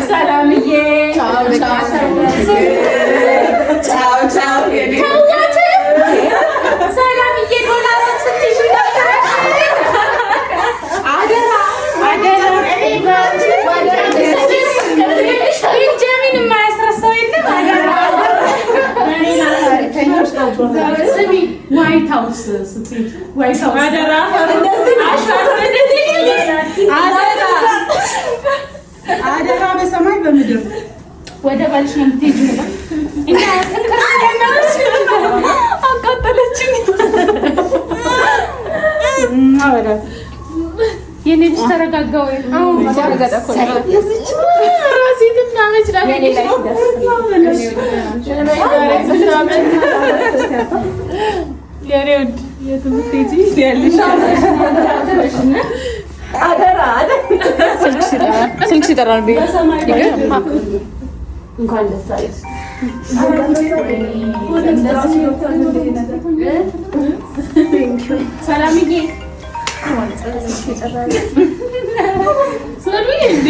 ሰላምዬ ሰላምዬ ዶላሮች ስትይዥ ቤንጃሚን የማያስረሳው የለም። ስሚ ዋይት ሀውስ ስትሄጂ ዋይት ሀውስ አደራ በሰማይ በምድር ወደ ባልሽ ነው የምትሄጂው። እና አቃጠለችኝ። የኔ ልጅ ተረጋጋ ወይ? የኔ ውድ የት የምትሄጂ ያለሽ ስልክ ሲጠራ ነው። እንኳን ደስ አለሽ። ሰላምዬ ሰሉዬ እንዴ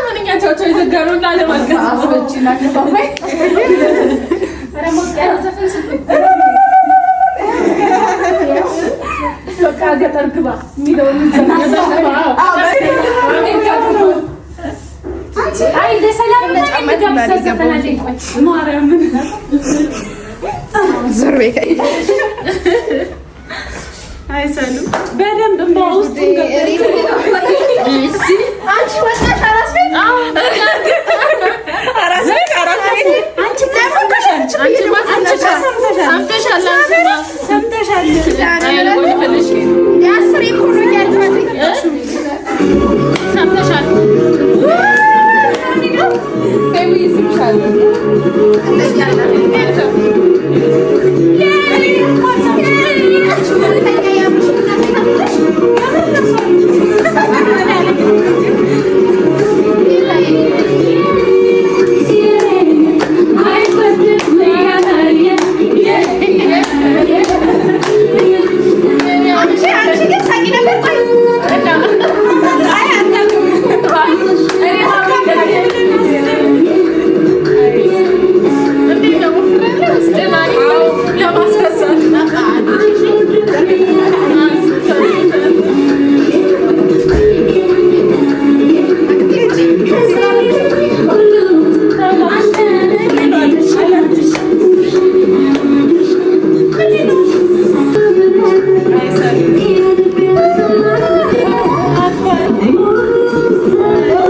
ምንኛ ቻው የዘጋነው ላለማልቀስ ኧረ ሞቅ ያለ ዘፈን ስጡኝ። በቃ ገጠር ግባ የሚለውን አይ ለሰላም ዘፈን አለኝ። ቆይ ማርያምን ዞር በይ። አይሰሉ በደንብ እንባ ውስጥ አንቺ ወጣሽ አራስ ቤት አራስ ቤት አራስ ቤት አንቺ ሰምተሻል። ሰምተሻል። አስሬ እኮ ነው እያልኳት ሰምተሻል። አንቺ ግን ሳቂ ነበር። ቆይ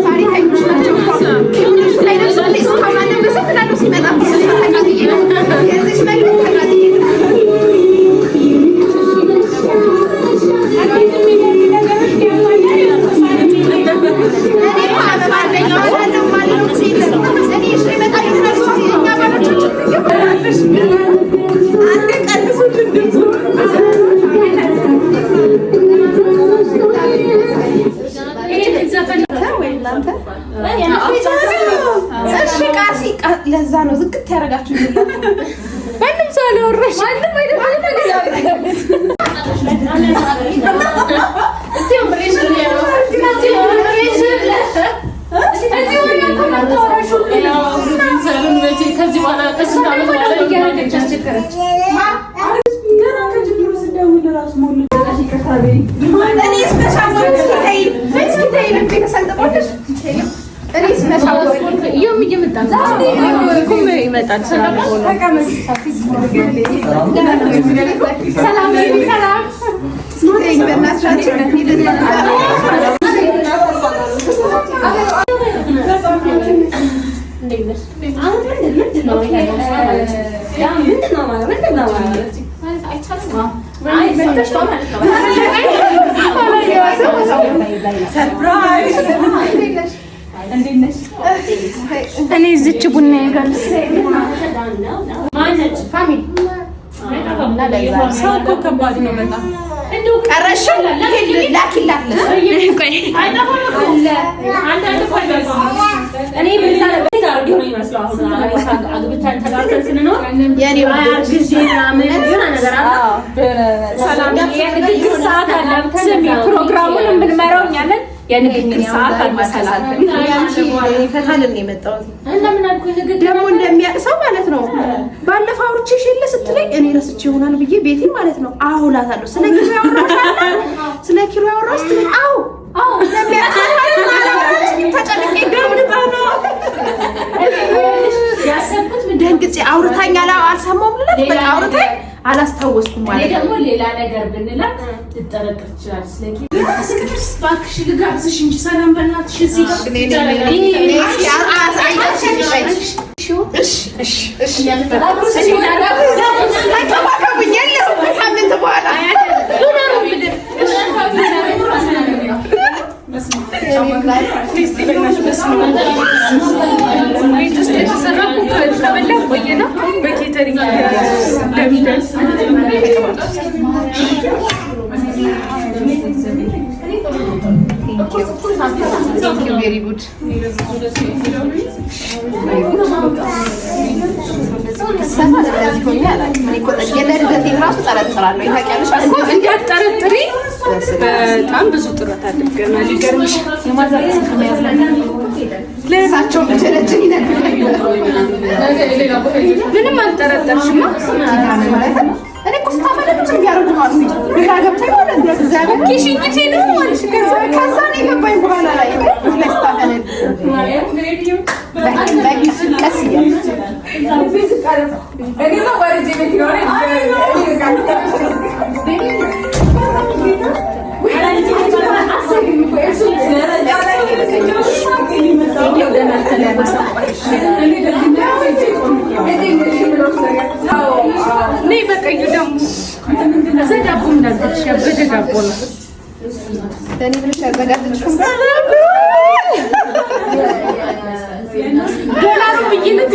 ታሪከኞች ናቸው እኮ። ላይ ለብሳለች እስካሁን አልለበሰም እላለሁ ሲመጣ ተቃጥዬ ነው። የዚች መግቢያ ተቃጥዬ ነው። እኔ እኮ አበባ አለኝ አበባ አለው የለም። እኔ እሺ እመጣለሁ እነሱ እኛ ባሎቻችን አንዴ ቀንሱልን ድምፁን። እሺ ቃሲ ለዛ ነው ዝግት ያደረጋችሁ። ማንም ሰው አላወራሽ። ከዚህ በኋላ ከስንት ዓመት በኋላ እያደረገች አስቸገረች። ገና ከጅምሩ ስደውል እራሱ ሞልቼ ይቅርታ በይኝ። እኔ ስመሻወር እስኪ ተይ እስኪ ተይ ልቤ ተሰንጥቆልሽ እኔ ስመሻወር እዮም እየመጣ ነው። እኮ ይመጣል። ሰላም ተቀመጥ። ሰላም ሰላም። ተይኝ በእናትሽ አንቺ አሁን ምንድን ነው ምንድን ነው ምንድን ነው Surprise! እኔ እዚች ቡና ሰው እኮ ከባድ ነው በጣም። ቀረሽው ላኪላት። ፕሮግራሙን የምንመራው እኛ ነን። የንግግር ሰዓት አልመሰላትም። ፈታልን የመጣሁት ደግሞ እንደሚያውቅ ሰው ማለት ነው። ባለፈው አውርቼሽ የለ ስትለኝ እኔ ረስቼ ይሆናል ብዬ ቤቴ ማለት ነው። አዎ እላታለሁ። ስለ ኪሮ ያወራሽ አለ ስለ ኪሮ ያወራሽ ስትለኝ አዎ አዎ እንደሚያውቅ ሰው ማለት ነው። ተጨንቄ ነው ደንግጬ አውርታኝ አልሰማሁም ልላት በቃ አውርታኝ አላስታወስኩም ማለት ነው። ደግሞ ሌላ ነገር ብንላት ትጠረጥር ትችላለች። እባክሽ ልጋብዝሽ እንጂ ሰላም በእናትሽ እዚህ ተንከባከቡኝ የለሁም ከሳምንት በኋላ ቤት ውስጥ የተሰራ ከበላ ቆየና በ catering ለሚደርስ Very good. ራሱ ጠረጥራለሁ። ታውቂያለሽ እኮ እንዳትጠረጥሪ በጣም ብዙ ጥረት አድርገናል። ይገርምሻል። እሳቸውን ብጀነጅን ይነግሩኛል። ምንም አልጠረጠርሽማ። እኔ እኮ ስታፈለግ ዝም ቢያደርጉ ነው አልኩኝ። ግራ ገብቶኝ ማለት ነው። እግዚአብሔር ሽኝቴ ነው አልሽ። ከዛ ከዛ ነው የገባኝ በኋላ ላይ ላይ ስታፈለግ በቃ ቀስ እያልኩ ነይ በቀዩ ደግሞ እዛ ዳቦ እንዳዘች ያበደ ዳቦ ነው። ለእኔ ብለሽ ያዘጋጀችው ዶላሩ ብይነት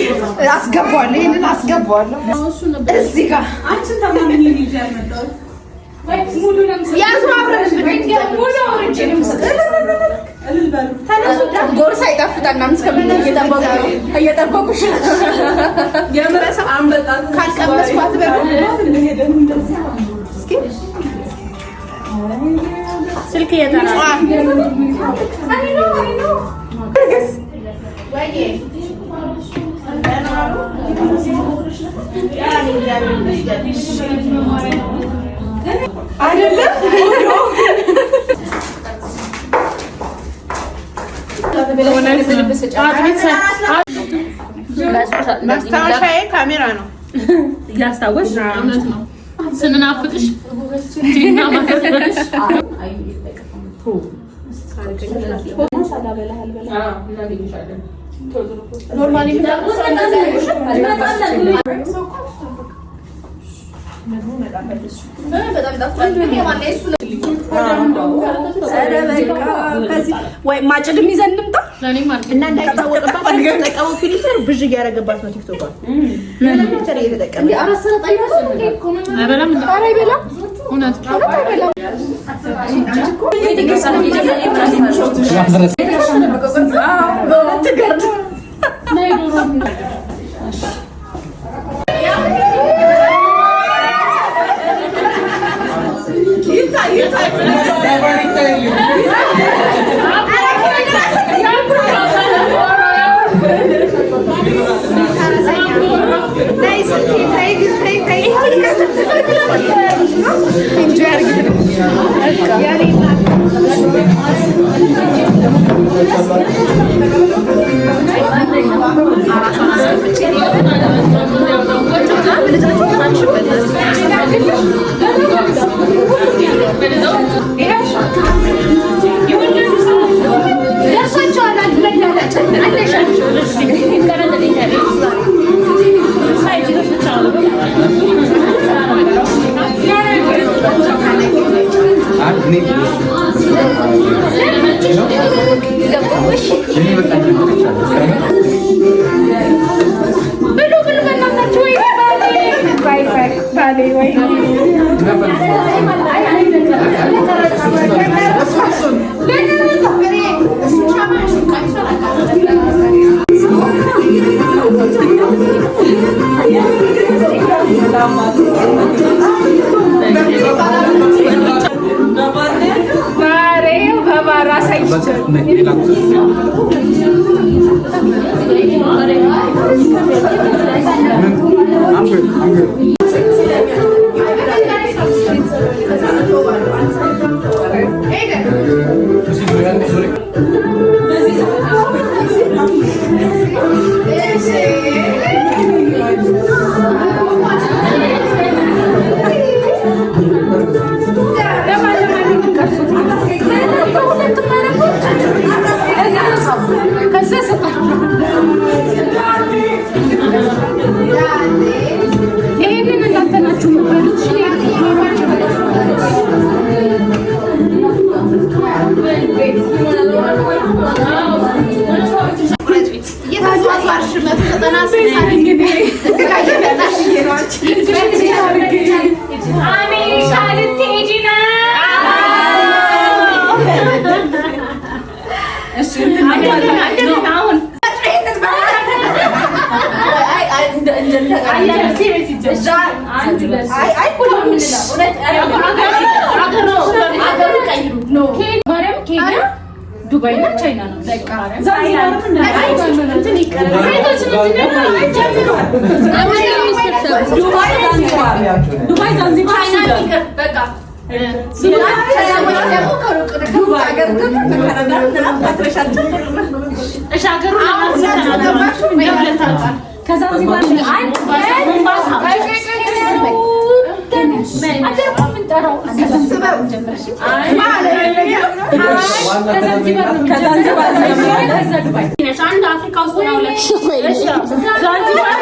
አስገባዋለሁ። ይሄንን አስገባዋለሁ እዚህ ጋር ያዙ። አብረን ጎርሳ ይጣፍጣል ምናምን እስከምን እየጠበቁሽ ነው። ካልቀመስኳት በሉ ስልክ እየጠራ ነው። አይደለም ማስታወሻዬ ካሜራ ነው። እያስታወስሽ ስንናፍቅሽ ቲና ማከፍለሽ ወይ ማጭድም ይዘን እንምጣ። እና እንዳይታወቅባት የምትጠቀመው filter ብዥ እያደረገባት ነው። ቲክቶክ filter እየተጠቀመ አይበላም። ኧረ አይበላም፣ እውነት አይበላም። ደርሷቸዋል። I'm good. I'm good. ይሄንን እንዳተናችሁ የምትበሉት አሜሪካ ልትሄጂ ነው? ኬንያ፣ ዱባይ እና ቻይና ነው። ዱባይ፣ ዛንዚባር፣ አንድ አፍሪካ ውስጥ ነው። ዛንዚባር፣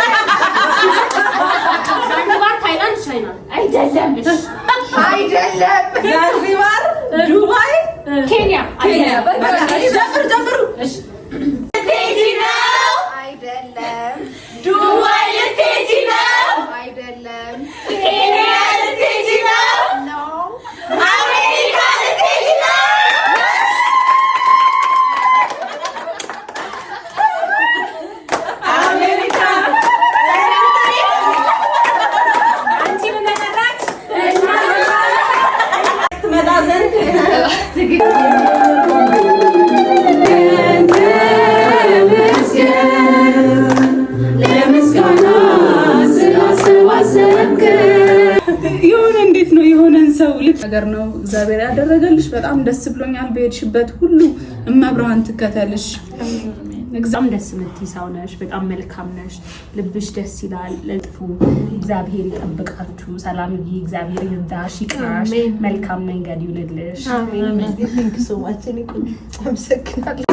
ታይላንድ፣ ቻይና አይደለም፣ አይደለም። ዛንዚባር፣ ዱባይ፣ ኬንያ፣ ጀምሩ ጀምሩ። አይደለም፣ ዱባይ ልትሄጂ ነው? አይደለም። ኬንያ ልትሄጂ ነው? ነው። አሜሪካ ልትሄጂ ነው? አሜሪካ ትመጣ ዘንድ የሆነ እንዴት ነው የሆነን ሰው ልክ ነገር ነው እግዚአብሔር ያደረገልሽ። በጣም ደስ ብሎኛል። በሄድሽበት ሁሉ እመብርሃን ትከተልሽ። በጣም ደስ የምትይ ሰው ነሽ። በጣም መልካም ነሽ። ልብሽ ደስ ይላል። ለጥፉ እግዚአብሔር ይጠብቃችሁ። ሰላምዬ እግዚአብሔር ይርዳሽ፣ ይቅናሽ፣ መልካም መንገድ ይሁንልሽ። አመሰግናለሁ።